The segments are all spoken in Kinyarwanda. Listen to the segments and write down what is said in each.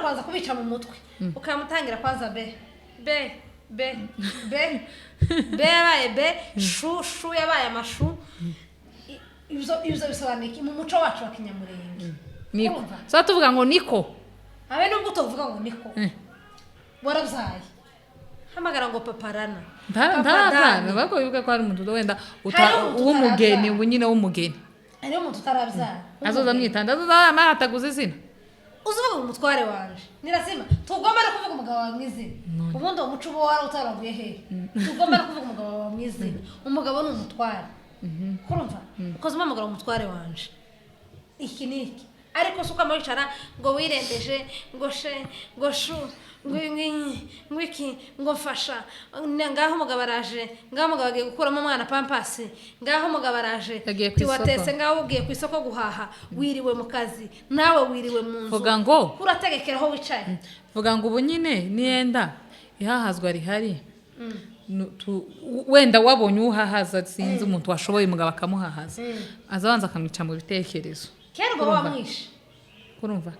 Kwanza kubica mu mutwe, ukamutangira kwanza b b b b b yabaye b, shu shu yabaye amashu. Ibyo bisobanuye iki mu muco wacu wa Kinyamurenge? Niko. Urumva? So tuvuga ngo niko. Habe nubwo utavuga ngo niko, warabyaye, hamagara ngo paparana. Papa. Ntarabyara. Dani. Ariko wibuke ko hari umuntu wenda Hariho umuntu w'umugeni. utarabyara. Ubu nyine w'umugeni. Hariho umuntu utarabyara. Azoza amwitanda, azoza amahataguza izina. Uzuvuga ngo umutware wanje ni lazima. Tugomba no kuvuga umugabo wawe mu izina. Ubundi uwo muco uba wari utaravuye hehe? Tugomba no kuvuga umugabo wawe mu izina. Umugabo ni umutware, kurumva ukoze umuhamagara umutware wanje, iki ni iki. Ariko si uko wicara ngo wirembeje, ngo she, ngo shu, ngo ngo iki, ngo mfasha. Ngaho umugabo araje, ngaho umugabo agiye gukuramo umwana pampasi, ngaho umugabo araje. Yagiye ku isoko. Tiwatetse, ngaho ugiye ku isoko guhaha, wiriwe mu kazi, nawe wiriwe mu nzu. Vuga ngo urategekera aho wicaye. Vuga ngo ubu nyine niyenda ihahazwa rihari. Wenda wabonye uhahaza, sinzi, umuntu washoboye umugabo akamuhahaza, aza abanza akamwica mu bitekerezo. Kera uba Urumva? wamwishe. Urumva,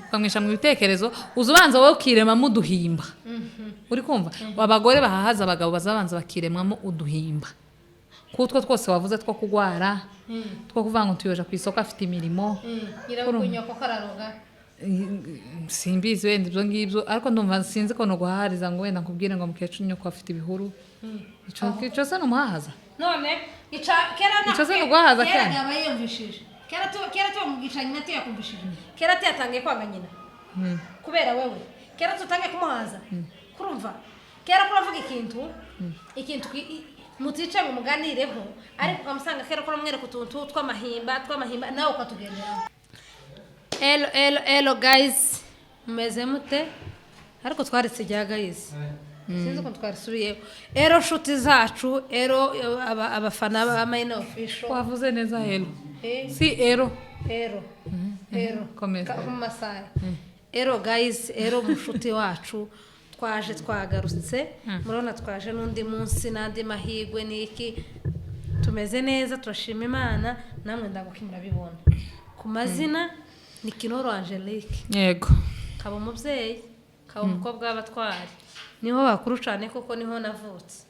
ukamwisha mu bitekerezo, uza ubanza wowe ukiremamo uduhimba. Uri kumva, abagore bahahaza abagabo bazabanza bakiremamo uduhimba kutwo twose wavuze, two kugwara, two kuvuga ngo tuyoja ku isoko, afite imirimo. Nyirabukunyoko ko araroga. Simbizi wenda ibyo ngibyo, ariko ndumva sinzi ko nuguhahariza ngo wenda nkubwire ngo mukecuru nyoko afite ibihuru. Ico se ni umuhahaza? None ica kera na Ico se ni uguhaza? Kera Kera? yaba yiyumvishije kera tu kera tubamubwisha nyina, tuyakumvishije kera, tuyatangiye kwanga nyina kubera wewe. Kera tutangiye kumuhaza, kurumva kera kuravuga ikintu muticaye ngo muganireho, ariko ukamusanga kera ko uramwereka utuntu tw'amahimba, nawe ukatugenderaho. Hello, hello, hello guys, mumeze mute? Ariko twaretse rya guys, sinzi ukuntu twarisubiyeho. Hello nshuti zacu, hello abafana ba Mayina Official. Wavuze neza, hello. Eh. Si hello. Hello, hello. Komeza. Mu masaha. Hello guys, hello mushuti wacu, twaje twagarutse. Murabona twaje n'undi munsi n'andi mahirwe n'iki. Tumeze neza, turashima Imana, namwe ndaguka murabibona. Ku mazina ni Kinoro Angelique. Yego. Kaba umubyeyi, kaba umukobwa w'abatwari, niho bakuru cyane kuko niho navutse.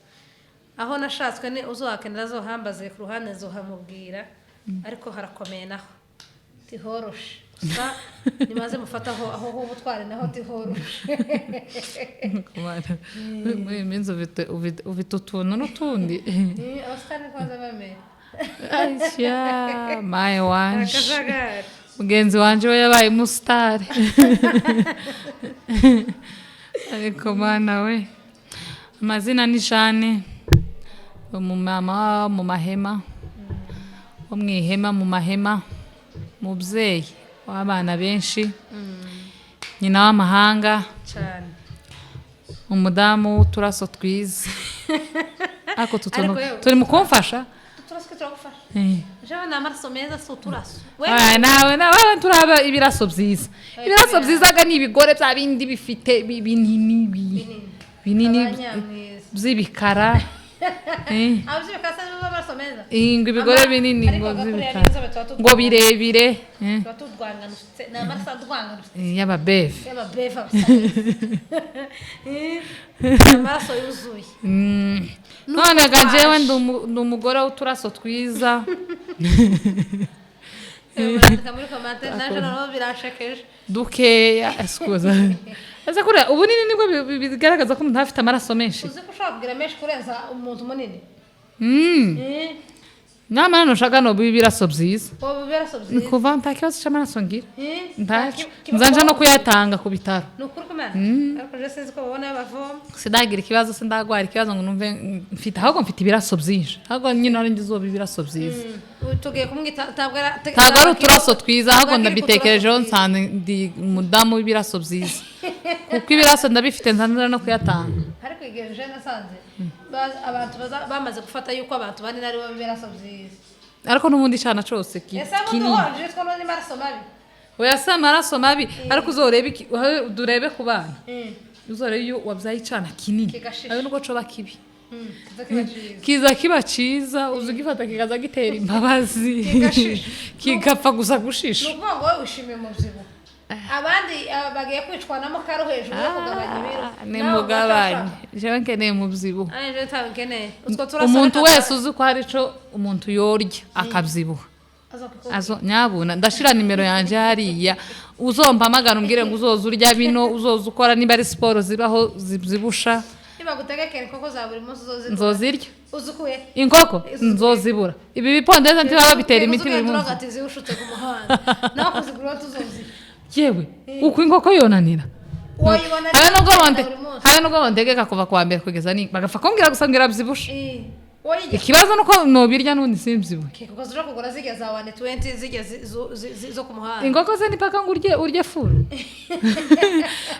Aho nashatswe ni uzohakenera azohambaze ku ruhande, nzohamubwira, ariko harakomeye naho tihoroshe. Gusa nimaze mufata aho h'ubutwari naho tihoroshe. Muri iyi minsi ufite utuntu n'utundi. Abasitari niko bamera. Asya maye wanje. Akajagari. Mugenzi wanje we yabaye umusitari, ariko mana we. Amazina ni Jane, umumama mu mahema, wo mu ihema, mu mahema, mubyeyi w'abana benshi, nyina w'amahanga. Cyane. Umudamu w'uturaso twiza, ariko utu tuntu Ariko yewe- turi mu kumfasha. Uturaso turagufasha. Eh. Jewe ni amaraso meza, si uturaso. Aya, nawe turaba ibiraso byiza. Ibiraso byiza ga ni ibigore bya bindi bifite binini binini. Abanyamwiza. By'ibikara. Eh. Ababyibikara se amaraso meza? Ngo ibigore binini Ariko ngo gakuriya by'ibikara n'inzobe tuba ngo birebire. tuba tudwanganutse, ni amaraso adwanganutse. Y'ababeve. Y'ababeva basa, amaraso yuzuye. None ga jewe ndi umugore w'uturaso twiza. Murandika muri commentaire, naje noneho birashekeje. Dukeya, esikuza, ese kuriya ubunini nibwo bigaragaza ko umuntu aba afite amaraso menshi? Uzi ko ushobora kugira menshi kurenza umuntu munini? Nyamara nushaka no ibiraso byiza. Wowe ibiraso Ni byiza. Kuva nta kibazo cy'amaraso ngira. Ntacyo. Nta Nzanja no kuyatanga ku bitaro. Ni ukuri kumana, ariko je sinzi ko babona bavoma. Sindagira ikibazo, sindagwara ikibazo ngo numve mfite, ahubwo mfite ibiraso byinshi, ahubwo nyine nari ngize ubu ibiraso byiza. Ubu tugiye kumwita, ntabwo ari Ntabwo ari uturaso twiza, ahubwo Ntabwo akiri ku ndabitekerejeho turaso twiza. Nsanze ndi umudamu w'ibiraso byiza, kuko ibiraso ndabifite, nzanira no kuyatanga. Ariko igihe je nasanze abantu bamaze gufata yuko abantu banini aribo b'ibiraso byiza. Ariko n'ubundi icana cose Ese abundi kinini. uhonje two n'andi maraso mabi? Oya, si amaraso mabi, ariko uzorebe durebe ku bana, uzorebe iyo wabyaye icana kinini. Kigashisha. Ayo nubwo coba kibi. Kiza kiba cyiza. Kiza kiba ciza, uza ugifata kikaza gitera imbabazi. Kigashisha. Kigapfa gusa Ni gushisha. ukuvuga ngo wowe wishimiye umubyibuho? Abandi bagiye kwicwa na mukaru hejuru yo kugabanya ibiro. Ni Nawe mugabanye. ugashaka. Jewe nkeneye umubyibuho. Aye, jewe ntawe nkeneye. Utwo turasa Umuntu reka wese uzi ko hari ico umuntu yorya akabyibuha, Azokukubwira. azo nyabuna ndashira nimero yanje hariya, uzompamagara umbwire ngo uzoza urya bino, uzoza ukora, niba ari siporo zibaho zibyibusha. Nibagutegekera inkoko za buri munsi uzozigura. Nzozirya. Uzukuye. Inkoko nzozibura. Ibi bipondeza ntibaba bitera imiti buri munsi. Ati ziwushutse ku muhanda nawe kuzigura tuzozirya. Yewe, uko inkoko yonanira. Wayibona Habe nubwo neza bonte buri munsi. Habe nubwo bontegeka kuva kuwa mbere kugeza ni bagapfa kumbwira gusa ngo irabyibusha. Eh, woyirya. Ikibazo nuko nobirya n'ubundi simbyibuhe. Kuko zija kugura zirya za 120, zirya zo ku muhanda. Inkoko ze ni paka ngo urye urye furu.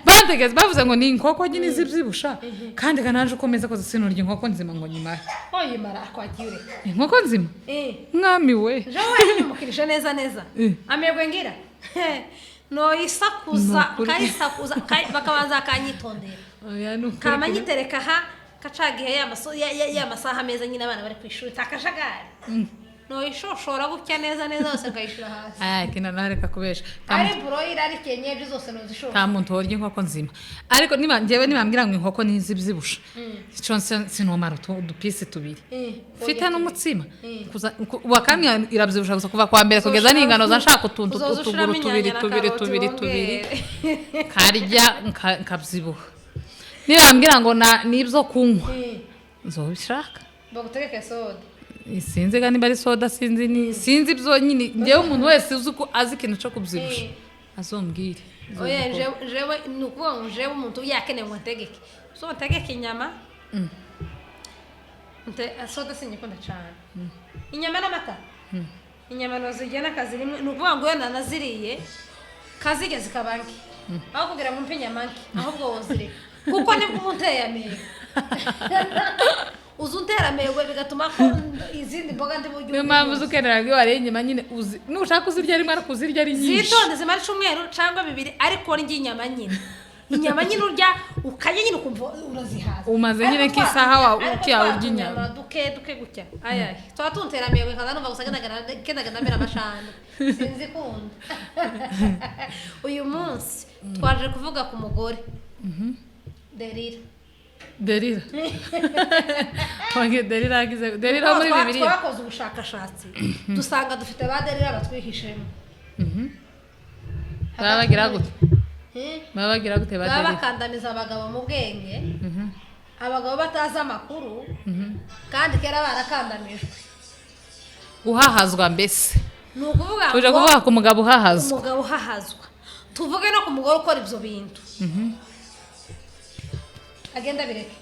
Bantegeze bavuze ngo ni inkoko nyine zibyibusha, kandi kanaje ukomeza koze sinurya inkoko nzima ngo nyimare. Woyimara akwagiye ureka. Inkoko nzima? Eh. Mwami we! Jewe wanyumukirisha neza neza. Amerwe ngira noyisakuza. Nukuri. Kayisakuza bakabanza bakanyitondera. Oya, ni ukuri. Kama nyitereka aha kacagihe ya masaha meza nyine abana bari ku ishuri takajagari, noyishoshora gutya neza neza yose nkayishira hasi. Aya kina nareka kubesha. Ari broiler, ari kienyeji, zose nozishora. Nta muntu worya inkoko nzima, ariko niba njyewe nibambwira ngo inkoko ntizibyibusha, ico sinomara udupisi tubiri mfite n'umutsima. Wakamwe irabyibusha gusa kuva kwa mbere kugeza n'ingano za nshaka utuntu Uzoza utuguru ushiramo tubiri inyanya na tubiri karoti tubiri tubiri wongere. Karya nkabyibuha. Nibambwira ngo nibyo kunywa, nzobishaka. Bagutegeke soda. Sinzi ga niba ari soda, sinzi ni sinzi ibyo nyine. Njyewe umuntu wese uzi ko azi ikintu cyo kubyibusha azombwire. Oya, jewe ni ukuvuga ngo jewe umuntu yakeneye ngo ntegeke, so ntegeke inyama. Soda sinyikunda cyane, inyama n'amata. Inyama nozirya n'akazi rimwe, ni ukuvuga ngo iyo nanaziriye kazirya zikaba nke, aho kugira ngo mpe inyama nke ahubwo wozireka, kuko nibwo uba unteye amerwe, uza untera amerwe bigatuma ko izindi mboga ndi buryo. Niyo mpamvu uzi ukenera ngo iyo wariye inyama nyine uzi nushaka uzirya rimwe, ariko uzirya ari nyinshi. Zitonde zimara icumweru cyangwa bibiri, ariko ndya inyama nyine, inyama nyine urya ukarya nyine ukumva urazihaza. Umaze nyine Ariko nk'isaha ariko ukiya twa urya inyama. tunyama duke duke gutya ayayi tuba tuntera amerwe, nkaza numva gusa kendaga ndamera amashanda, sinzi kunda. Uyu munsi twaje kuvuga ku mugore Derira. Derira wange, Derira yagize Derira muri Bibiliya. Twakoze ubushakashatsi dusanga dufite ba Derira batwihishemo. Baba bagira gute? Eh? Baba bagira gute ba Baba Derira? bakandamiza abagabo mu bwenge, abagabo batazi amakuru, kandi kera barakandamijwe. Guhahazwa mbese. Ni ukuvuga Tuje ngo kuvuga ku mugabo uhahazwa. Umugabo uhahazwa, tuvuge no ku mugore ukora ibyo bintu, agenda bireke,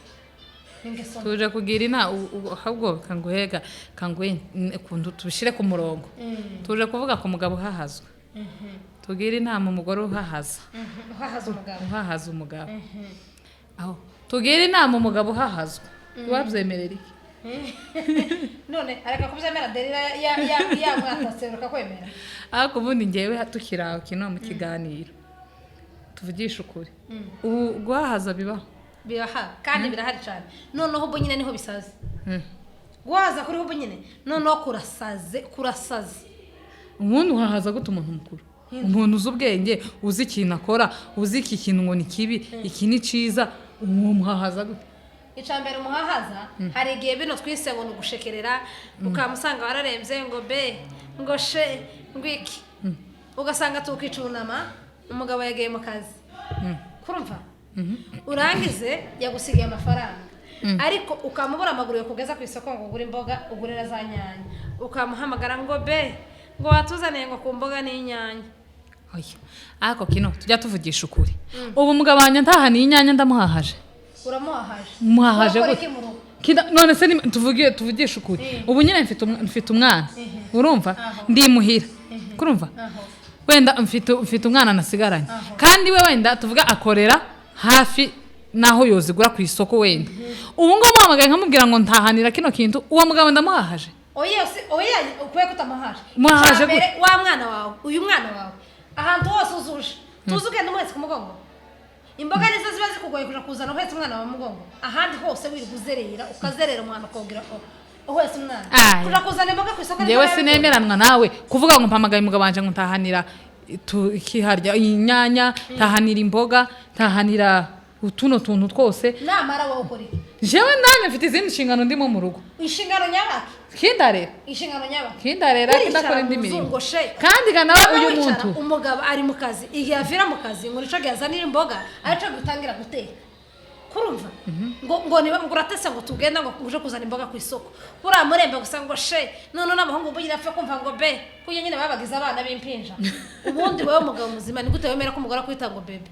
ni ingeso mbi. Tuje kugira inama ahubwo kanguhega kanguhe ukuntu tubishyire ku murongo. Tuje kuvuga ku mugabo uhahazwa, tugire inama umugore uhahaza. Uhahaza umugabo. Uhahaza umugabo. Aho tugire inama umugabo uhahazwa, wabyemerera iki? None areka kubyemera, Derira yamwatatse reka kwemera. Ariko ubundi ngewe tukiri aho kino mu kiganiro, tuvugishe ukuri, ubu guhahaza bibaho? Birahari, kandi birahari cyane. Noneho ubwo nyine niho bisaze. Guhaza kuriho ubu nyine noneho kurasaze, kurasaze. Ubundi uhahaza gute umuntu mukuru, umuntu uzi ubwenge, uzi ikintu akora, uzi iki kintu ngo ni kibi, iki ni cyiza, uwo muhahaza gute? Icya mbere umuhahaza, hari igihe bino twise ngo ni ugushekerera, ukamusanga wararembye ngo be ngo she ngo iki, ugasanga tukicunama, umugabo yagiye mu kazi, kurumva urangize yagusigiye amafaranga, ariko ukamubura amaguru yo kugeza ku isoko ngo ugure imboga, ugure na za nyanya, ukamuhamagara ngo be ngo watuzaniye ngo ku mboga n'inyanya. Oya, ariko kino tujya tuvugisha ukuri, ubu umugabo wanjye ntahaniye inyanya ndamuhahaje? Uramuhahaje. Muhahaje Urakora gute? iki mu rugo? None se tuvugishe ukuri, ubu nyine mfite umwana, urumva, ndimuhira, kurumva, wenda mfite umwana nasigaranye, kandi we wenda tuvuga akorera hafi n'aho yozigura ku isoko. Wenda ubu ngubu muhamagaye nkamubwira ngo ntahanira kino kintu, uwo mugabo ndamuhahaje? Oya, oya, ukwiye kutamuhaje. Muhahaje Icya mbere, wa mwana wawe, uyu mwana wawe, ahantu hose uzuje tuzi ugenda umuhetse ku mugongo, imboga nizo ziba zikugoye kuja kuzana uhetse umwana wawe mu mugongo. Ahandi hose wirirwa uzerera, ukazerera umwana, ukongera uhetse umwana Aya. kuja kuzana imboga ku isoko, Njyewe nibyo biba bigoye. sinemeranwa nawe kuvuga ngo mpamagaye umugabo wanjye ngo ntahanira. Ikiharya inyanya, tahanira imboga, tahanira utuno tuntu twose. Namara wowe ukora iki? Jewe nanjye mfite izindi nshingano ndimo mu rugo. Inshingano nyabaki? Kindarera. Inshingano nyabaki? Kindarera, kindakora indi Wicara mu mirimo. nzu ngo she. Kandi ga nawe Waba uyu wicara, muntu umugabo ari mu kazi, igihe avira mu kazi ngo nico gihe azanira imboga, arico gihe utangira guteka. Kurumva ngo niba ngo uratese ngo tugenda ngo uje kuzana imboga ku isoko, buriya murembe gusa ngo she. None n'abahungu bugira apfa kumva ngo be kuko nyine babagize abana b'impinja. Ubundi wowe mugabo muzima, ni gute wemera ko umugore akwita ngo bébé?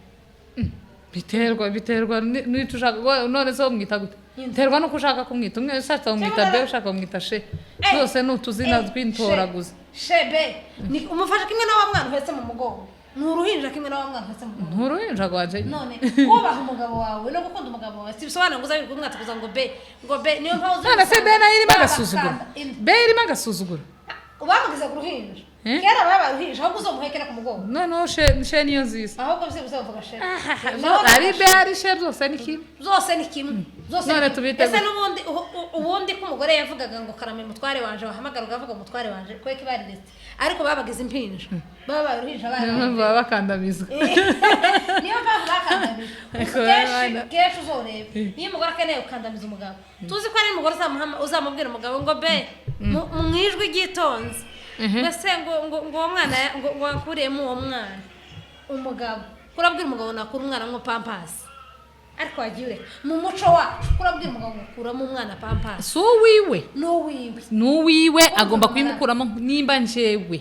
Biterwa n'icyo ushaka. None se umwita gute? Biterwa n'uko ushaka kumwita. Umwe ushatse umwita Cyangwa be, ushaka kumwita she, byose ni utuzina tw'intoraguzi. She, be ni umufasha kimwe na wa mwana uhetse mu mugongo, ni uruhinja kimwe na wa mwana uhetse mu mugongo. Nturuhinja rwanje. None kubaha umugabo wawe no gukunda umugabo wawe si bisobanura ngo uzabe kumwata ngo be, ngo be. Niyo mpamvu uzi None se gusanga be nayo irimo agasuzuguro? babakanda Be irimo agasuzuguro? Bamugize ku ruhinja. Eh? Kera babaye uruhinja, ahubwo uzomuhekera ku mugongo. Noneho she niyo nziza. Ahubwo byibuze bavuga she. Ari be, ari she, byose ni kimwe. Zose ni kimwe, zose None ni kimwe. tubite Ese gute? n'ubundi ubundi ko umugore yavugaga ngo karame mutware wanje, wahamagara ukavuga umutware wanje, kubera ko bariretse, ariko babagize impinja, babaye uruhinja Niyo bari mpamvu baba bakandamizwa. Niyo mpamvu bakandamije. Ariko kenshi bana. Kenshi uzoreba niyo umugore akeneye gukandamiza umugabo, tuzi ko ari umugore uzamubwira umugabo ngo be mu ijwi ryitonze, mbese ngo uwo mwana ngo wakuriyemo uwo mwana. Umugabo kurabwira umugabo nakura umwana nko Pampers, ariko wagiye ureka mu muco wacu kurabwira umugabo ngo kuramo umwana Pampers? Si uwiwe. N'uwiwe. Ni uwiwe, agomba kuyimukuramo. Nimba njyewe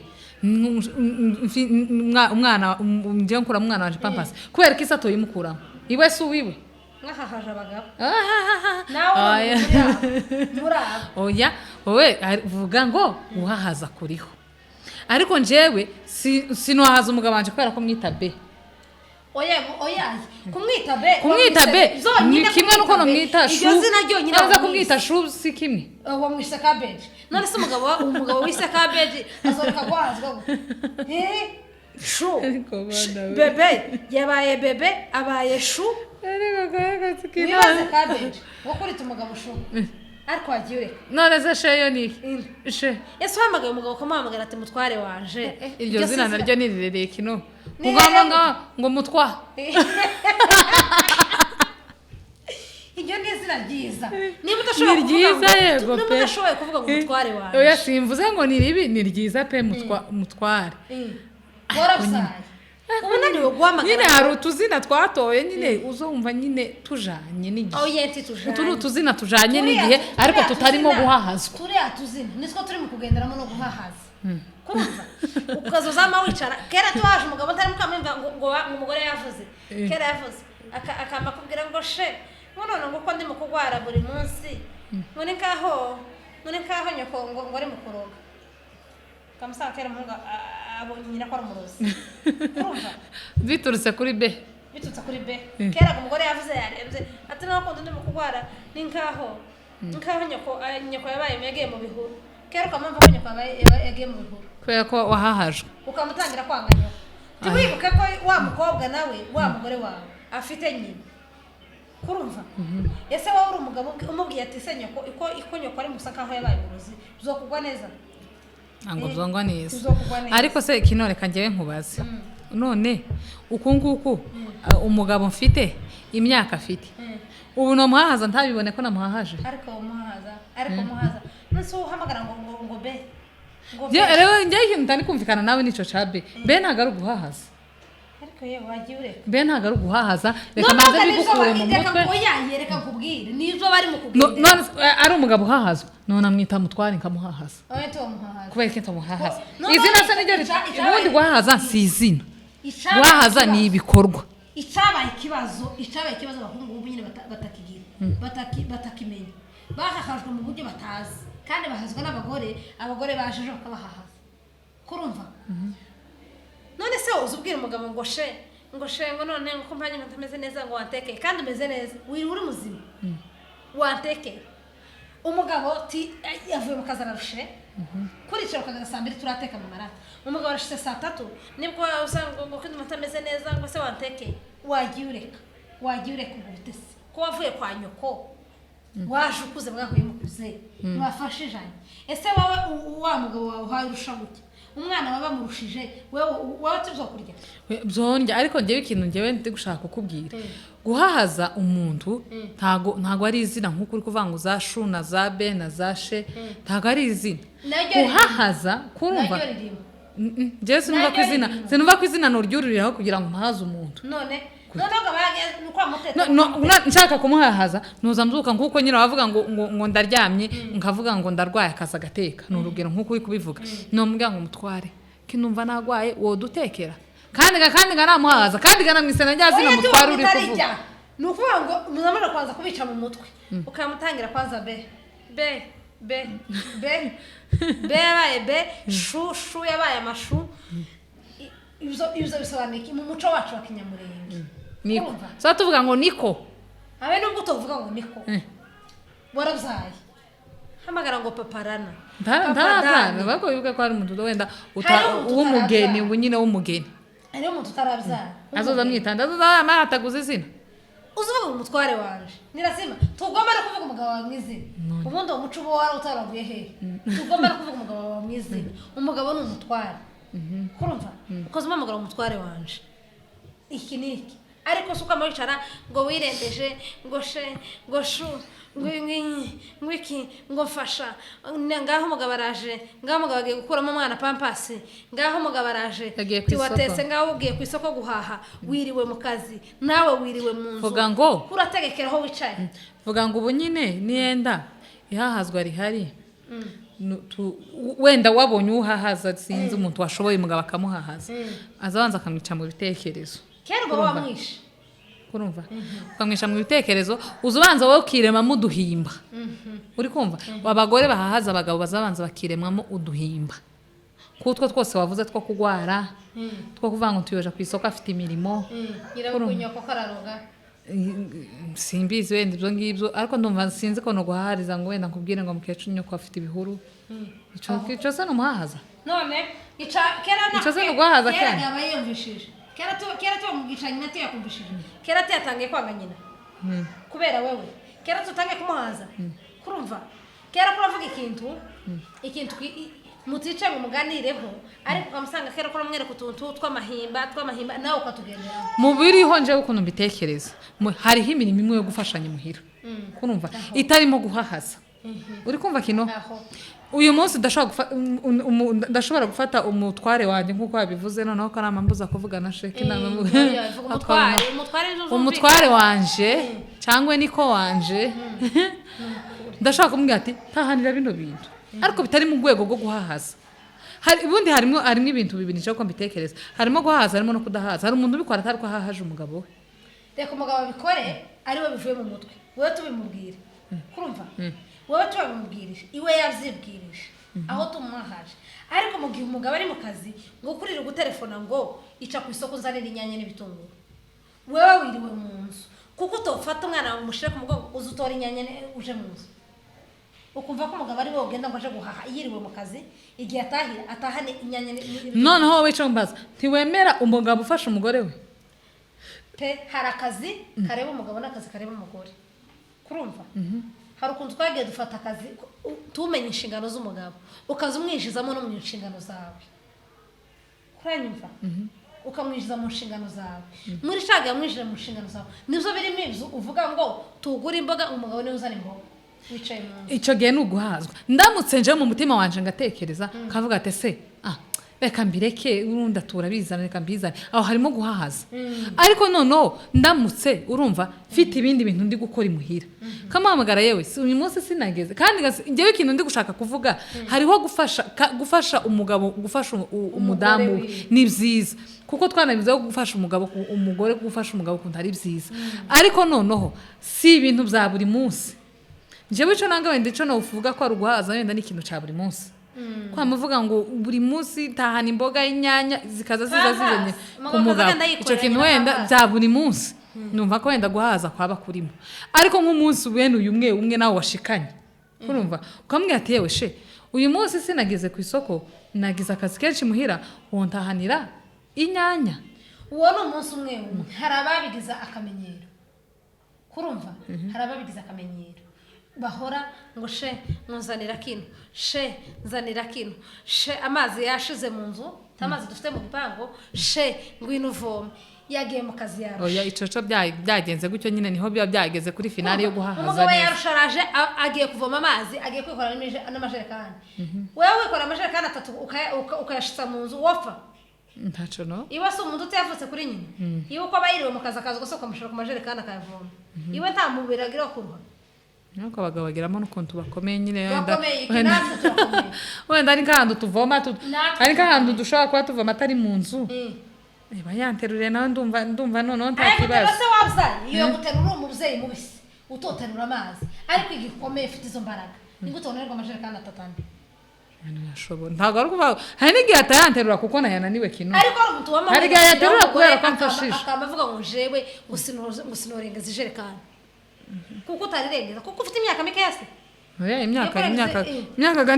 umwana njyewe nkuramo umwana wanje Pampers, kubera ko isi atoyimukuramo, iwe si uwiwe. Mwahahaje abagabo. Ahahaha. Nawe Oya. muri abo, muri abo. Oya, wowe vuga ngo uhahaza kuriho, ariko njyewe sinuhahaza umugabo wanje kubera ko mwita be. Oya, oya, kumwita be Kumwita be zonyine, ni kimwe nuko kumwita be. namwita shu. Iryo zina ryonyine Naza wamwise. kumwita shu si kimwe? Wamwise cabbage. None se umugabo wise cabbage azoreka guhazwa gute? Eh, shu. Ariko bana we. Bébé yabaye bébé, abaye shu. Wibaze cabbage ngo kurita umugabo shu, ariko wagiye ureka. None se she yo ni iki? She. Ese uhamagaye umugabo ukamuhamagara ati mutware wanje? Iryo zina naryo ni rirerire kino. Ni Ugamba rirerire. ngo mutwa. Iryo ni izina ryiza niba udashoboye Ni kuvuga ryiza, ngo yego niba pe. udashoboye kuvuga ngo umutware wanje. Oya, simvuze ngo ni ribi, ni ryiza pe, mutware. Warabyaye, ubu unaniwe guhamagara. Nyine hari utuzina twatoye nyine uzumva nyine tujanye n'igihe. Oya, nti tujanye. Utu ni utuzina tujanye n'igihe, ariko Turiya tutarimo tuzina- guhahazwa. Turiya tuzina nitwo turi mu kugenderamo no guhahaza. Kumva ukaza uzama wicara, kera tuhaje umugabo ntari mukamwumva ngo umugore yavuze kera yavuze akama akubwira ngo she, ngo none ngo uko ndi mu kurwara buri munsi, ngo ni nkaho nyoko ngo ari mu kuroga. Ukamusanga kera umuhungu abonye nyina ko ari umurozi. Urumva? Biturutse kuri be. Biturutse kuri be. Kera ngo umugore yavuze yarebye ati naho kundi ndi mu kurwara ni nkaho nyoko yabaye yagiye mu bihuru. Kera ukamwumva ko nyoko yagiye mu bihuru. Kubera ko wahahajwe. Ukamutangira kwanga nyoko. Ntiwibuke ko wa mukobwa nawe wa mugore wawe afite nyina. Kurumva, ese wowe uri umugabo umubwiye ati se nyoko iko nyoko ari musa nkaho yabaye umurozi, bizokugwa neza? Ntabwo byongwa neza. Bizokugwa neza. Ariko se kino, reka njyewe nkubaze. None uku nguku umugabo mfite, imyaka afite ubu, namuhahaza ntabibone ko namuhahaje? Ariko umuhaza, ariko umuhaza nonse uhamagara ngo be, ngo be. Rero njyewe ikintu ntari kumvikana nawe nico ca be. Be ntabwo ari uguhahaza. Ariko yewe wagiye ureka. Be ntabwo ari uguhahaza, reka manze bigukure mu mutwe. Oya, yereka nkubwire, nibyo bari mu No- kugendera. None se, ari umugabo uhahazwa, none amwita mutware nkamuhahaza? Oya, tuwamuhahaza. Kubera ko ntamuhahaza? No, Izina no, se niryo ubundi guhahaza si izina. Icabaye Guhahaza ni ikibazo. ibikorwa. Icabaye ikibazo, abahungu ubu nyine batakigira, batakimenya, bahahajwe mu buryo batazi, kandi bahazwa n'abagore. Abagore baje ejo bakabahahaza. Kurumva, none se uzi ubwira umugabo ngo she, ngo she, ngo none ngo ko mpanye ntameze neza, ngo wantekeye, kandi umeze neza, wiri uri muzima, wantekeye? Umugabo ti yavuye mu kazi ararushe, kuricara ukageza saa 2 turateka mu marata. Umugabo arashyize saa 3, nibwo usanga ngo ko ndumva atameze neza, ngo se wantekeye? Wagiye ureka, wagiye ureka ubwo butesi ko wavuye kwa nyoko, waje ukuze, mwahuye mukuze, mwafashijanye. Ese wowe wa mugabo wawe uhaye urusha gutya? Umwana baba bamurushije, wewe tuzokurya. Byongera, ariko njyewe ikintu njyewe ndi gushaka kukubwira, guhahaza umuntu ntago ari izina nk'uko uri kuvuga ngo za shu na za be na za she, ntago ari izina. Naryo ririmo. Guhahaza, kurumva? Naryo ririmo. Njyewe sinumva ko Naryo izina ririmo. Sinumva ko izina nuryuririraho kugira ngo mpahaze umuntu. None noneho ngo abaye ni uko wamutetse. No, nshaka kumuhahaza nuza mbyuka nk'uko nyine bavuga ngo ndaryamye, nkavuga ngo ndarwaye, akaza agateka. Ni urugero nk'uko uri kubivuga, nomubwira ngo mutware kinumva nagwaye, wodutekera, kandi nga namuhahaza, kandi nga namwise na rya zina Oya, mutware uri tuba kuvuga. Ni ukuvuga ngo muzamara kwanza kubica mu mutwe, ukamutangira kwanza be be be be be yabaye be, shu shu yabaye amashu. Ibyo bisobanuye iki mu muco wacu wa Kinyamurenge? Niko. Urumva? So tuvuga ngo niko. Abe nubwo utavuga ngo niko, warabyaye, hamagara ngo paparana. Papa Ntarabyara. Dani. Ariko wibuke ko hari umuntu wenda Hariho umuntu w'umugeni, utarabyara. ubu nyine w'umugeni. Hariho umuntu utarabyara. Azoza amwitanda, azoza amahataguza izina. Uzuvuga ngo umutware wanje ni lazima tugomba no kuvuga umugabo wawe mu izina. Ubundi uwo muco uba wari utaravuye hehe? Tugomba no kuvuga umugabo wawe mu izina. Umugabo ni umutware, kurumva? Ukoze umuhamagara umutware wanje iki n'iki, ariko si uko wicara ngo wirembeje ngo she ngo shu ngo ngo iki ngo mfasha. Ngaho umugabo araje, ngaho umugabo agiye gukuramo umwana pampasi, ngaho umugabo araje. Yagiye ku isoko. Tiwatetse, ngaho ugiye ku isoko guhaha, wiriwe mu kazi, nawe wiriwe mu nzu. Vuga ngo urategekera aho wicaye. Vuga ngo ubu nyine niyenda ihahazwa rihari. Wenda wabonye uhahaza, sinzi umuntu washoboye umugabo akamuhahaza, aza abanza akamwica mu bitekerezo. Kera uba Urumva? wamwishe. Kurumva, ukamwica mu bitekerezo, uza ubanza wowe ukiremamo uduhimba. Uri kumva? Abagore bahahaza abagabo bazabanza bakiremamo uduhimba kutwo twose wavuze, two kugwara, two kuvuga ngo tuyoja ku isoko afite imirimo. Nyirabukunyoko ko araroga. Simbizi wenda ibyo ngibyo, ariko ndumva sinzi ko nuguhahariza ngo wenda nkubwire ngo mukecuru nyoko afite ibihuru. Ico se ni umuhahaza? None ica kera na Ico se ni uguhaza? Kera Kera? yaba yiyumvishije kera tu kera tubamugisha nyina tiyakumvishije kera tiyatangiye kwanga nyina kubera wewe. Kera tutangiye kumuhaza, kurumva? Kera kuravuga ikintu muticaye ngo muganireho, ariko ukamusanga kera ko uramwereka utuntu tw'amahimba nawe ukatugenderaho. Mu biriho njewe ukuntu mbitekereza, hariho imirimo imwe yo gufashanya imuhira, kurumva, itarimo guhahaza. Uri kumva kino? Aho. Uyu munsi ndashobora gufata umutware wanjye nk'uko wabivuze, noneho ko aramambuza kuvuga na sheke Oya, vuga umutware nizo zumvikana. Umutware wanje cyangwa niko wanje, ndashaka kumubwira ati tahanira bino bintu, ariko bitari mu rwego rwo guhahaza. Hari ubundi harimo ibintu bibiri nshaka ko mbitekereza: harimo guhahaza, harimo no kudahaza. Hari umuntu ubikora atari ko ahahaje umugabo we. Reka umugabo abikore ari we bivuye mu mutwe, wowe tubimubwire, kurumva? Wowe tubimubwirije, iwe yabyibwirije aho tumuhaje. Ariko mu gihe umugabo ari mu kazi, ngo kurira gutelefona ngo ica ku isoko uzanire inyanya n'ibitunguru, wewe wiriwe mu nzu, kuko utofata umwana wawe umushyire ku mugongo uze utora inyanya uje mu nzu, ukumva ko umugabo ari wowe ugenda ngo aje guhaha yiriwe mu kazi, igihe atahira atahane inyanya n'ibitunguru. Noneho wowe wicaye umbaza, ntiwemera umugabo ufasha umugore we? Pe, hari akazi kareba umugabo n'akazi kareba umugore, kurumva? Hari ukuntu twagiye dufata akazi tumenye inshingano z'umugabo, ukaza umwinjizamo no mu nshingano zawe, kuranyumva? Ukamwinjiza mu nshingano zawe muri shaga, yamwinjira mu nshingano zawe, nibyo birimo ibyo uvuga ngo tugure imboga, umugabo niwe uzana imboga wicaye mu nzu. Icyo gihe ni uguhazwa. Ndamutse nje mu mutima wanje ngatekereza kavuga ati se ah reka mbireke, urundi atura bizana, reka mbizane, aho harimo guhahaza. Ariko noneho ndamutse, urumva, mfite ibindi bintu ndi gukora imuhira, kamuhamagara yewe si uyu munsi sinageze, kandi njyewe ikintu ndi gushaka kuvuga, hariho gufasha gufasha umugabo, gufasha umudamu we. Wiwe. Ni byiza kuko twanabivuzeho gufasha umugabo umugore gufasha umugabo ukuntu ari byiza, ariko noneho si ibintu bya buri munsi. Njyewe icyo nanga wenda, icyo navuga ko ari uguhaza wenda ni ikintu cya buri munsi, kwamuvuga ngo buri munsi tahana imboga, inyanya, zikaza ziza Pampers. zizanye Umugabo ku mugabo. akagenda Icyo yikorera kintu nyina wenda pampers. bya buri munsi numva ko wenda guhaza kwaba kurimo, ariko nk'umunsi bene uyu umwe umwe nawe washikanye, urumva, ukamubwira ati yewe she, uyu munsi sinageze ku isoko, nagize akazi kenshi muhira, wontahanira inyanya. Uwo ni umunsi umwe umwe. Hari ababigize akamenyero, kurumva? Hari ababigize akamenyero. Bahora ngo she, ngo nzanira kino, she nzanira kino, she amazi yashize mu nzu, nta mazi dufite mu gipangu, she ngwino uvome. Yagiye mu kazi, yarusha. Oya, ico co byagenze gutyo nyine, niho biba byageze kuri finale yo guhahaza. Umugabo Neza. yarusha, araje, agiye kuvoma amazi, agiye kwikorera n'amajerekani. Wewe wikorera amajerekani atatu ukayashitsa mu nzu, wopfa. Ntaco no. Iwe si umuntu utayavutse kuri nyina? Iwe uko aba yiriwe mu kazi, akaza gusohoka, ukamushyira ku majerekani akayavoma. Iwe nta mubiri agira wo kuruha. Nuko abagabo bagiramo n'ukuntu bakomeye nyine, wenda Bakomeye iki? Wenda Natwe turakomeye. Wenda ari nk'ahantu tuvoma Natwe ari nk'ahantu dushobora kuba tuvoma atari mu nzu. Eba yanteruriye nawe, ndumva noneho nta Ariko kibazo. se wabyaye, iyo guterura uri umubyeyi mubisi utoterura amazi, ariko igikomeye ufite izo mbaraga, ni gute ubonerwa amajerekani atatu, ane? Ntashobora, ntabwo ari ukuvuga, hari n'igihe atayanterura kuko nayananiwe kino. Ariko hari umuntu wamamaye Hari igihe yaterura kubera ko amfashije. Akaba avuga ngo jewe ngo sinorengeza ijerekani, kuko utarirengeza kuko ufite imyaka mikeya se? Oya, imyaka Iyo imyaka imyaka ga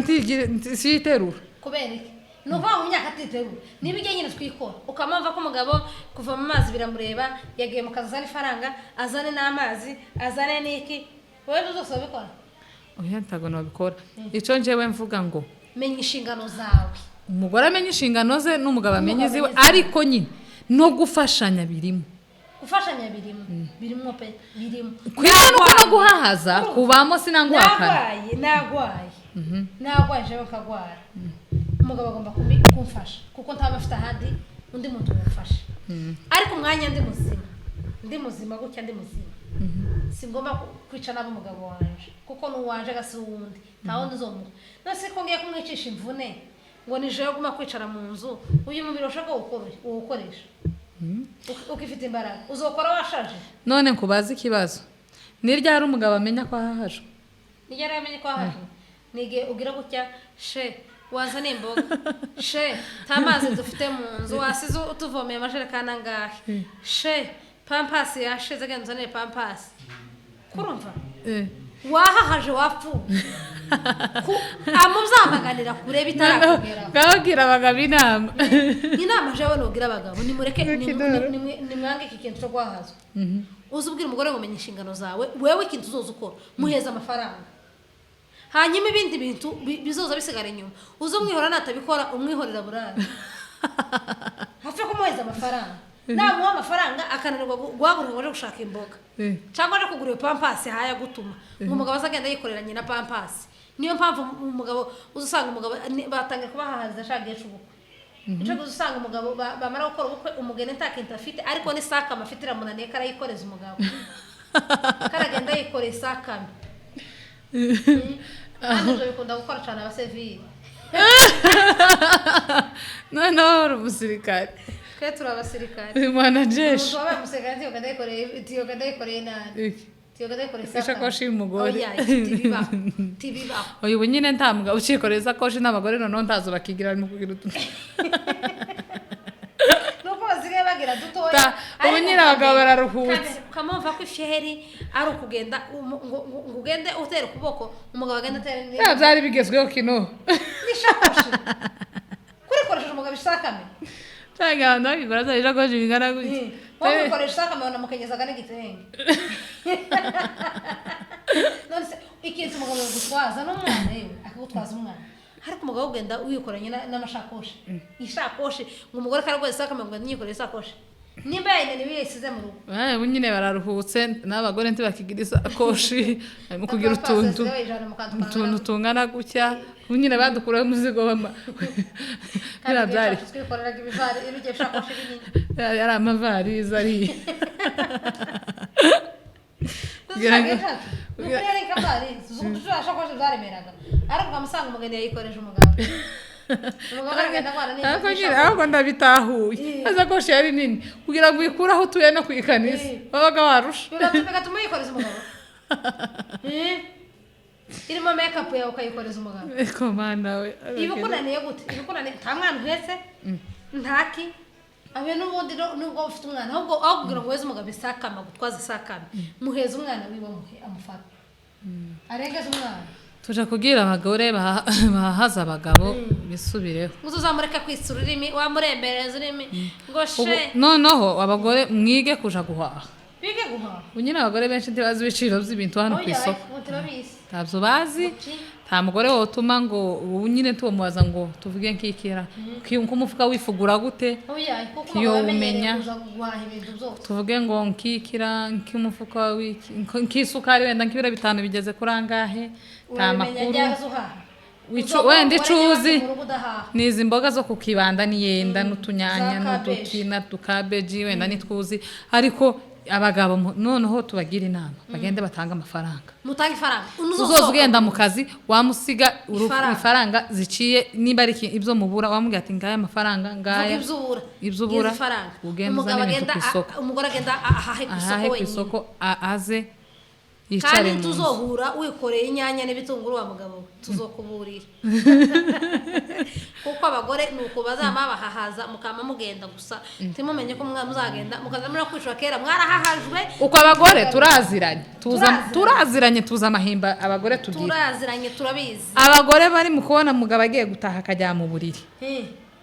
siyiterura. Kubera iki? Ni ukuvuga ngo imyaka atiterura niba igihe nyine twikora, ukamva ko umugabo kuva mu mazi biramureba, yagiye mu kazi, azane ifaranga, azane n'amazi, azane n'iki, wowe ibyo byose wabikora? Oya, ntabwo nabikora. Icyo njyewe mvuga ngo menya inshingano zawe. Umugore amenye inshingano ze n'umugabo amenye N'umugabo iziwe. amenye iziwe. Ariko nyine no gufashanya birimo. Gufashanya birimo, birimo pe, birimo. Kwiga nuko no guhahaza kubamo, sinanguhakana. Nagwaye, nagwaye, nagwaye, jewe nkagwara, umugabo agomba kumfasha kuko ntaba afite ahandi undi muntu wamufasha. Ariko umwanya ndi muzima, ndi muzima gutya, ndi muzima, singomba kwica nabi umugabo wanje, kuko n'uwanje agasi uwundi, nta wundi uzomuha. None se ko ngiye kumwicisha imvune ngo ni jewe guma kwicara mu nzu, uyu mubiri ushaka uwukoresha ukifite imbaraga, uzokora washaje. None nkubaze ikibazo: ni ryari umugabo amenya ko ahahajwe? Nijya rero amenye ko ahari ni igihe ugira gutya: she wazana imboga, she nta mazi dufite mu nzu, wasize utuvomeye amajerekani angahe, she pampasi yashize, genda uzanire pampasi. Kurumva wahahaje, wapfuye. Amubyamaganira kure bitarakugeraho. Ngababwira abagabo inama. Inama jewe nubwira abagabo: nimureke Kidoro. nimwange iki kintu cyo guhahazwa. Uzi ubwira umugore ngo menya inshingano zawe, wewe ikintu uzoza ukora, muheza amafaranga, hanyuma ibindi bintu bizoza bisigara inyuma. Uze umwihora, natabikora umwihorera burara hafi kumuheza amafaranga. Namuha amafaranga akananirwa guhaguruka ngo aje gushaka imboga cyangwa aje kugura iyo pampasi, haya gutuma ngo umugabo azagenda yikorera nyina pampasi. Niyo mpamvu umugabo uza usanga umugabo batangira kubahahaza ashaka igihe cy'ubukwe. Icyo gusa usanga umugabo bamara gukora ubukwe, umugeni nta kintu afite, ariko n'isakame afite iramunaniye, karayikoreza umugabo, karagenda yikoreye isakame. Kandi ibyo bikunda gukora cyane abasivili. Noneho uri umusirikare. Twe turi abasirikare. Uyu mwanajeshi. Umuntu wabaye umusirikare ntiyogenda yikoreye nabi, ntiyogenda yikoreye isakame. Ishakoshi y'umugore. Oya, tibibaho, tibibaho. Uyu ubu nyine nta mugabo ucikoreye isakoshi, n'abagore noneho ntazo bakigira, barimo kugira utu Nuko basigaye bagira dutoya. Ubu Ariko nyine abagabo bararuhutse. Ukamumva ko ifyeri ari ukugenda ngo ugende utera ukuboko, umugabo agenda atera Ya, byari bigezweho kino. N'ishakoshi kurikoresheje umugabo isakame. Cyangwa abantu bakigura za ishakoshi bingana gutya. Wowe wikoresha isakame, wanamukenyezaga n'igitenge. None se ikintu umugabo yagutwaza n'umwana, yewe akagutwaza umwana, ariko umugabo ugenda wikoranye n'amashakoshi, ishakoshi, ngo umugore kararwaye isakame, ngo yikoreye isakoshi, nimba yayinaniwe yayisize mu rugo. Ubu nyine bararuhutse, n'abagore ntibakigira isakoshi, barimo kugira utuntu utuntu tungana gutya. Ubu nyine badukuraho umuzigo biriya byari Twikoreraga ibivari, ibigiye ishakoshi binini. Yari amavarize ariya. Nukuri yari nk'avarize, utu zaremeraga, ariko ukamusanga umugeni yayikoreje umugabo, umugabo aragenda arwana. Ariko nyine ahubwo ndabitahuye, isakoshi yari nini kugira ngo uyikure aho utuye no ku ikanisa wabaga warusha. Bigatuma yikoreza umugabo. Irimo makeup yawe, ukayikoreza umugabo. Eko mana we! Ibikunaniye gute? Ibikunaniye, nta mwana uhetse, ntaki abe n'ubundi nubwo ufite umwana, ahubwo aho kugira ngo uheze umugabo isakama, gutwaza isakame, muheze umwana wiwe, muhe amufata arengeze umwana. Tuja kubwira abagore bahahaza abagabo bisubireho. Ngo uzamureka kwitsa ururimi, wamurembereza ururimi ngo Ubu she. Noneho abagore mwige kuja guhaha. Bige guhaha. Ubu nyine abagore benshi ntibazi ibiciro by'ibintu hano ku Oya, isoko. Turabizi. Ntabyo bazi. Nta mugore wotuma ngo ubu nyine tubamubaza ngo tuvuge nk'ikira nk'umufuka wifugura gute. Oya, kuko Iyo baba bamenyereye umenya. kuza guhaha ibintu byose. Tuvuge ngo nk'ikira nk'umufuka nk'isukari wenda nk'ibiro 5 bigeze kuri angahe, nta Urabimenya makuru. ryari uhaha? Wenda icuzi Mu rugo udahaha. ni izi mboga zo kukibanda niyenda n'utunyanya Za n'uduki na tukabeji wenda nitwuzi, ariko abagabo noneho tubagira inama bagende batange amafaranga. Mutange ifaranga. Uzoza ugenda mu kazi wamusiga Ifaranga. ifaranga ziciye, niba ari ibyo mubura wamubwira ati ngaya amafaranga ngaya. Vuga ibyo ubura. Ibyo ubura, Ngizi ifaranga. ugenda Umugabo uzane ibintu agenda ku isoko. Umugore agenda ahahe ku isoko ahahe ku wenyine. isoko, aze yicare Kandi mu nzu. Tuzohura wikoreye inyanya n'ibitunguru wa mugabo we, tuzokuburira, kuko abagore ni uko bazama bahahaza, mukama mugenda gusa ntimumenye ko muzagenda mukaza muri kwicura kera mwarahahajwe. Uko abagore turaziranye, tuza Turaziranye. Turaziranye, tuza amahimba abagore tugira. Turaziranye, turabizi. Abagore bari mu kubona umugabo agiye gutaha akajya mu buriri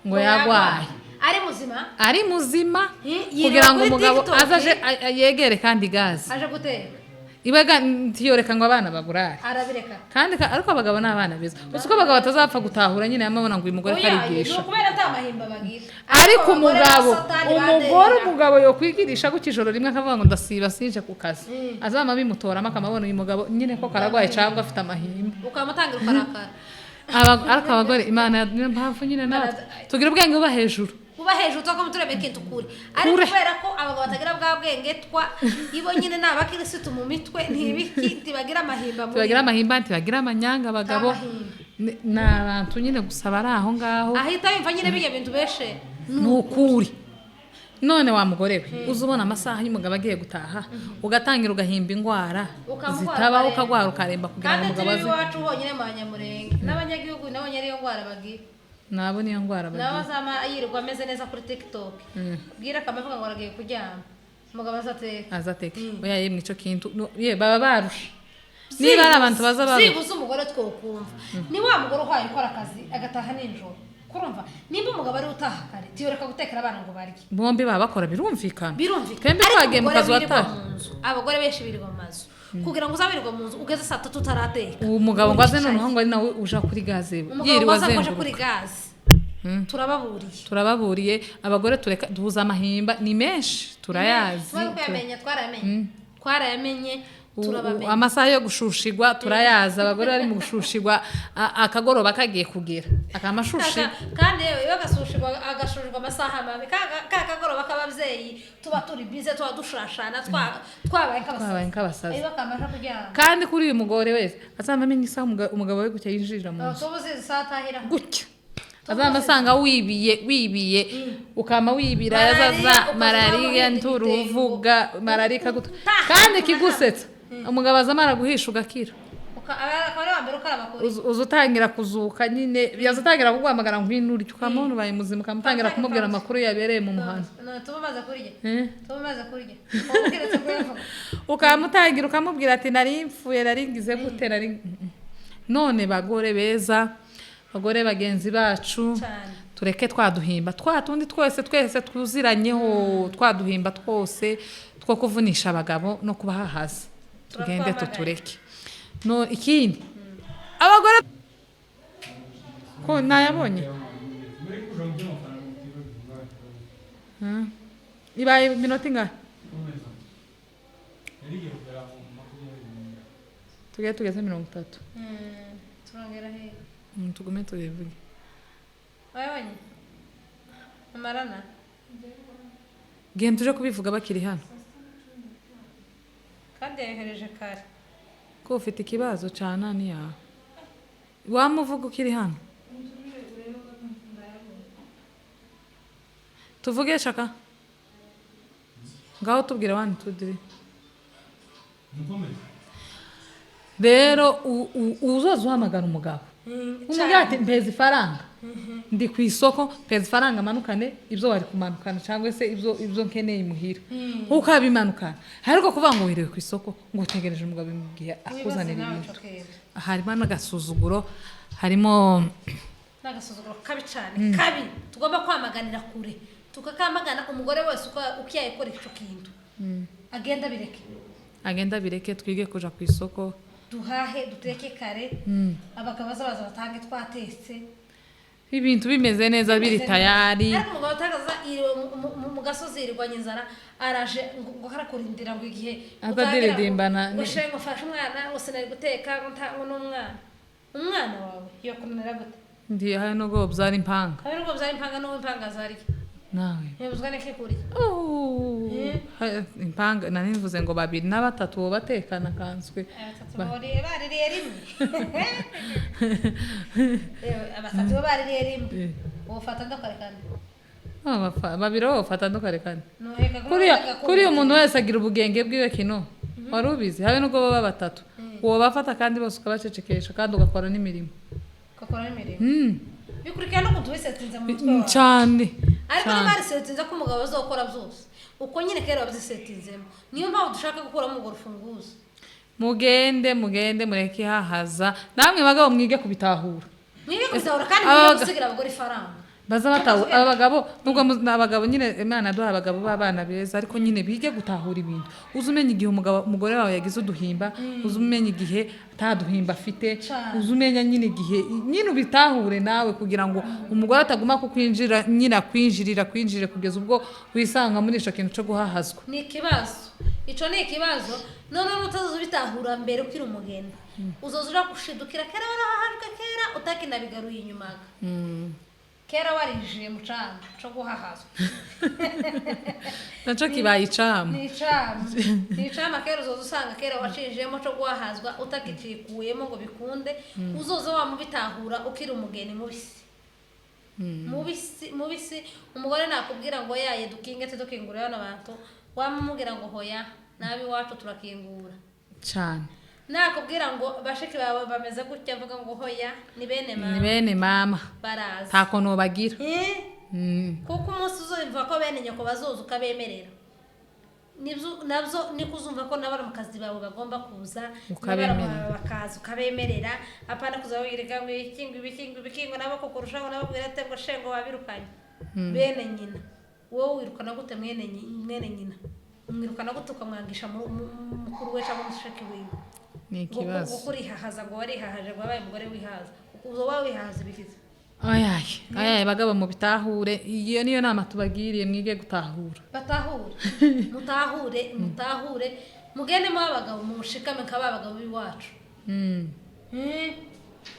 ngo yagwaye. Ari muzima. Ari muzima. Yirirwa Kugira ngo kuri umugabo TikTok. aze aje yegere kandi gaze Aje guteka. Ibega ntiyoreka ngo abana baburare. Arabireka. Kandi ariko abagabo ni abana beza, uzi ko abagabo batazapfa gutahura nyine yamabona ngo uyu mugore Oya, ni karigisha. ukubera nta mahimba bagira. Ariko Abagore umugabo ba Satani umugore baderera. Umugabo yokwigirisha gutya ijoro rimwe akavuga ngo ndasiba sinje ku kazi, azama bimutoramo akamabona uyu mugabo nyine ko karagwaye cyangwa afite amahimba. Ukamutangira ukarakara. Ariko abagore Imana niyo mpamvu nyine natwe tugira ubwenge buba hejuru. Kuba hejuru tuba tureba ikintu kure, ariko Kure. kubera ko abagabo batagira bwa bwenge twa ibo nyine ni abakirisitu mu mitwe, ntibiki, ntibagira amahimba muri Ntibagira amahimba, ntibagira amanyanga abagabo. Amahimba. Ni abantu nyine gusa bari aho ngaho. Ahita yumva nyine bijya bintu beshe. Ni ukuri. None wa mugore we, uza ubona amasaha y'umugabo agiye gutaha ugatangira ugahimba indwara Ukamugwara zitabaho, ukaremba. Ukagwara ukaremba kugira ngo Kandi umugabo turi aze. iwacu honyine mu Banyamurenge n'abanyagihugu nabo nyine ariyo ndwara bagira. Nabo niyo ndwara Nawe bagira. azama yirirwa ameze neza kuri TikTok, bwira akaba avuga ngo aragiye kuryama, umugabo azateka. Azateka. Oya yemwe, ico kintu ye baba barusha niba ari abantu baza barusha. Byibuze umugore twokumva ni wa mugore uhaye ukora akazi agataha nijoro, kurumva nimba umugabo ari utaha kare tiyoreka gutekera abana ngo barye. Bombi baba bakora, birumvikana. Birumvikana. Twembi Ariko twagiye mu umugore kazi wirirwa wataha. mu nzu, abagore benshi birirwa mu mazu, kugira ngo uzabirirwa mu nzu ugeze saa 3 utarateka. Uwo mugabo ngo aze Wicaye. noneho ngo ari nawe uja kuri gaze Umugabo yiriwe ngo aze akoje kuri azenguruka. gaze, turababuriye. Turababuriye abagore, tureka duhuza amahimba ni menshi, turayazi. Tumaze kuyamenya, twarayamenye, twarayamenye. Turabamenya. Amasaha yo gushushigwa turayazi. Abagore bari mu gushushigwa akagoroba kagiye kugera akamashushi. Kandi yewe iyo agasushirwa agashushirwa amasaha mabi, ka kagoroba k'ababyeyi tuba turi bize, tuba dushashana, twabaye nk'abasazi. Twabaye nk'abasazi. Iyo kamaje kuryama. Kandi kuri uyu mugore wese azaba amenya isaha umugabo we gutya yinjirira mu nzu. Tuba uzizi isaha atahira. Gutya azaba asanga wibiye, wibiye, ukama wibira. Malariya, Yazaza ukaza malariya wambaye nturuvuga malariya ikaguta. Taha, Kandi ikigusetsa, umugabo aza amara guhisha ugakira. Akaba ari wa mbere ukaraba kuri. Uza utangira kuzuka nyine, yaza utangira kuguhamagara ngwino urye, ukamubona ubaye muzima, ukamutangira kumubwira amakuru yabereye mu muhanda. No, tuba umaze kurya. Eh? Tuba umaze kurya. Wowe ukiretse kuyavuga. Ukamutangira ukamubwira ati nari mfuye, nari ngize gute, nari. None bagore beza, bagore bagenzi bacu, Cyane. tureke twaduhimba twa tundi twese twese twuziranyeho, twaduhimba twose two kuvunisha abagabo no kubahahaza, tugende Turakwamagana. tutureke. No ikindi abagore ko nayabonye. Ibaye iminota ingahe? Tugeze 30. Turongera hehe? Tugume tubivuge. Wayabonye amarana. Genda uje kubivuga bakiri hano. Kandi yayohereje kare. Ko ufite ikibazo ca nani yawe wamuvuga ukiri hano, tuvuge shaka ngaho tubwire 1 2 3. Rero uzoza uhamagara umugabo umubwira ati mpeza ifaranga, ndi ku isoko, mpeza ifaranga manukane ibyo wari kumanukana cyangwa se ibyo nkeneye imuhira, ukabimanukana. Ariko kuvuga ngo wiriwe ku isoko ngo utegereje umugabo imugihe akuzanira ibintu, harimo n'agasuzuguro, harimo N'agasuzuguro kabi cyane, kabi tugomba kwamaganira kure, tukakamagana. Umugore wese ukiyaye ukora icyo kintu Agenda bireke. Agenda bireke, twige kuja ku isoko. Duhahe, duteke kare, abagabo baza batange twatetse. Ibintu bimeze neza, biri tayari. Ariko umugabo utagaza yiriwe mu gasozi, yirirwanya inzara, araje ngo harakurindira ngo igihe Atadiredimbana. ngo ngo mfashe umwana, ngo sinari guteka, ngo ngo n'umwana, umwana wawe yokunanira gute? Ndi hari nubwo byari impanga. Habe nubwo byari impanga, n'uwo impanga zarya. Nawe. Ntibuzwa n'iki kurya. Oh, impanga nari mvuze ngo babiri na batatu bo batekana kanswe. Abatatu baririye rimwe. Yewe, abatatu bo baririye rimwe, wofata ndakorekana. Ah, babiri bo bafata ndukarekane. Nuheka. Kuriya umuntu wese agira ubugenge bwiwe. Kino wari ubizi, habe nubwo baba batatu uwo bafata kandi bose ukabacecekesha kandi ugakora n'imirimo. Ugakora n'imirimo. Bikurikira n'ukuntu wisetinze mu mutwe wawe. Cyane. Ariko Cyane. niba barisetinze ko umugabo azokora byose, uko nyine kera babyisetinzemo, niyo mpamvu dushaka gukuramo urwo rufunguzo. Mugende, mugende, mureke ihahaza. Namwe bagabo mwige kubitahura. Mwige kubitahura kandi mwige gusigira abagore ifaranga. Baza batahu abagabo, nubwo ni abagabo nyine, Imana yaduhaye abagabo b'abana beza, ariko nyine bige gutahura ibintu. Uzi umenya igihe umugabo, umugore wawe yagize uduhimba, uzi umenya igihe nta duhimba afite. Cane. Uzi umenya nyine igihe nyine ubitahure nawe, kugira ngo umugore ataguma kukwinjira nyine, akwinjirira, akwinjire kugeza ubwo wisanga muri ico kintu cyo guhahazwa. Ni ikibazo ico, ni ikibazo. Noneho utazoza ubitahura mbere ukiri umugeni, uzoza uragushidukira kera warahahajwe, kera utakinabigaruye inyumaga, kera warinjiye mu cana co guhahazwa. Naco kibaye icama. Ni icama, ni icama. Kera uzoza usanga kera wacinjiyemo co guhahazwa, utakicikuyemo ngo bikunde. Uzoza wamubitahura ukiri umugeni mubisi, mubisi, mubisi. Umugore nakubwira ngo yaye dukinge, tudukingura bano bantu, wamumubwira ngo hoya, nabi iwacu turakingura. Cyane. Nakubwira ngo bashiki bawe bameze gutya, avuga ngo hoya, ni bene ni mama. Bene mama. Baraza. Nta kuntu bagira. Eh? Kuko umunsi uzumva ko bene nyoko bazoza ukabemerera, nibyo nabyo niko uzumva ko n'abaramukazi bawe bagomba kuza. Ukabemerera. N'abaramu bawe bakaza ukabemerera, apana kuza wirega ngo iki, ngo ibiki, ngo ibiki, ngo nabo kukurushaho, nabo kubwira ate ngo shengo wabirukanye bene nyina. Wowe wirukana gute mwene nyina? Umwirukana gute ukamwangisha mukuru we cyangwa mushiki wiwe? Ni ikibazo. Ngo kurihahaza, ngo warihahaje, ngo wabaye umugore wihaza, uzoba wihahaza ibikiza. Ayaye ayaye, bagabo mubitahure, iyo niyo nama tubagiriye, mwige gutahura. Batahure, mutahure, mutahure, mugende mu abagabo, mushikame nka ba bagabo b'iwacu.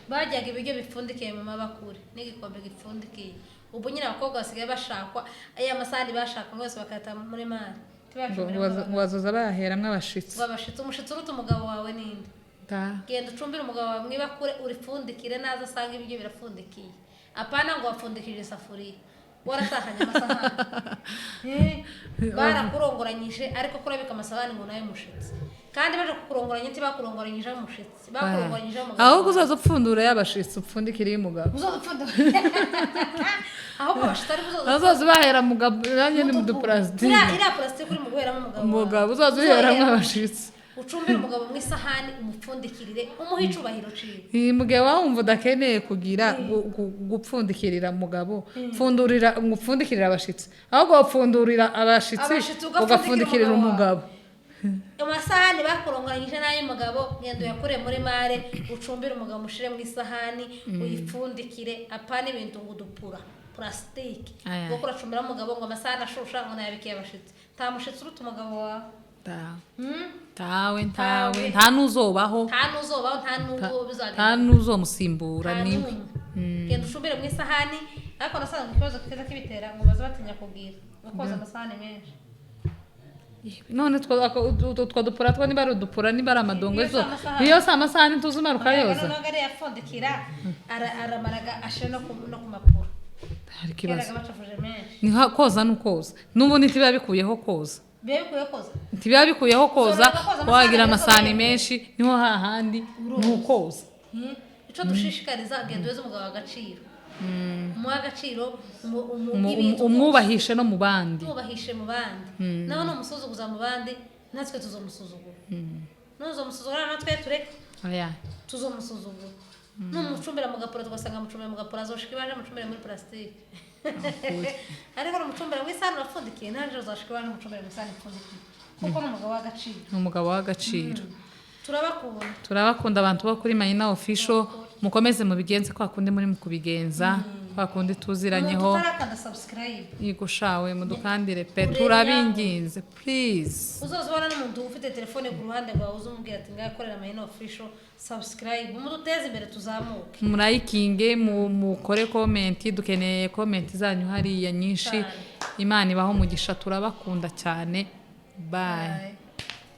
Bajyaga ibiryo bipfundikiye mu mabakure n'igikombe gipfundikiye. Ubu nyine abakobwa basigaye bashakwa, aya masahani bashaka yose bakayata muri mari. Ngo bazoza bayaheramwo abashitsi. Ngo abashitsi. Umushitsi uruta umugabo wawe ninde? Genda ucumbire umugabo wawe mwibakure, uripfundikire naza asanga ibiryo birapfundikiye, apana ngo wapfundikije isafuriya waratahanye amasahani. Barakurongoranyije, ariko kurabika amasahani ngo nawe mushitsi, kandi baje kukurongoranya ntibakurongoranyije umushitsi, bakurongoranyije umugabo Ahubwo wawe. uzaza upfundura y'abashitsi, upfundikire y'umugabo. Uzoza upfundura, ahubwo abashitsi ari buzoza. Bazoza bahera mu nanjye ni mu duparasitike. Iriya purasitike uri mu guheramo umugabo wawe. Umugabo uzaza uheramo abashitsi. Ucumbire umugabo mu isahani, umupfundikirire, umuhe icubahiro ciwe. Iyi mugihe wumva udakeneye kugira gupfundikirira umugabo, pfundurira, ngupfundikirira abashitsi, ahubwo wapfundurira abashitsi. Abashitsi ugapfundikira ugapfundikirira umugabo. Umugabo. Amasahani bakurongoranyije n'ay'umugabo, genda uyakure muri mare, ucumbire umugabo, umushire mu isahani, uyipfundikire, apana ibintu ngo udupura purasitike. Aya. Kuko uracumbira umugabo ngo amasahani ashusha, ngo nayabikiye abashitsi. Nta mushitsi uruta umugabo wawe. Ntawe, ntawe. Ntawe. Nta n'uzobaho. Nta n'uzobaho, nta n'uwo bizagenda. Nta n'uzomusimbura. Nta niwe. n'umwe. Genda ucumbire mu isahani. Ariko nasanze ikibazo kiza kibitera ngo baze batinya kubwira ngo koza amasahani menshi. None utwo dupura two, niba ari udupura, niba ari amadongo. Iyo si zo amasahani. Iyo si amasahani tuzumara ukayoza. Noneho arayapfundikira, aramaraga ashira no ku mapuro. Hari ikibazo. Keraga bacafuje menshi. Ni nka koza n'ukoza n'ubundi ntibiba bikuyeho koza. Biba bikwiye koza. Ntibiba bikuyeho koza. Ushobora koza amasahani Wagira ariko amasahani menshi, niho hahandi ni ukoza. Ico dushishikariza, genda uheze umugabo agaciro, umuhe agaciro, ibintu Umwubahishe no mu bandi. Mwubahishe mu bandi. Nawe numusuzuguza mu bandi, natwe tuzomusuzugura. Nuzomusuzugura natwe tureke. Oya. Tuzomusuzugura. Numucumbira mu gapuro, tugasanga mucumbira mu gapuro, azoshika iwanje mucumbire muri plastique. Ariko numucumbira mu isahani urapfundikiye, nanje uzoshika iwanje mucumbire mu isahani ipfundikiye. Kuko ni umugabo w'agaciro. Ni umugabo w'agaciro. Turabakunda. Turabakunda abantu bo kuri Mayina Official. Mukomeze mubigenze kwa kundi muri mu kubigenza, kwa kundi tuziranyeho. Umuntu utarakanda subscribe, Yego shawe, mudukandire pe, turabinginze, please. Uzoza ubona n'umuntu ufite telefone ku ruhande rwawe, uzumubwira ati: "Ngaho korera Mayina Official subscribe, muduteze imbere, tuzamuke." Murayikinge, mukore comment, dukeneye comment zanyu hariya nyinshi. Cyane. Imana ibaho umugisha, turabakunda cyane, bye. Bye.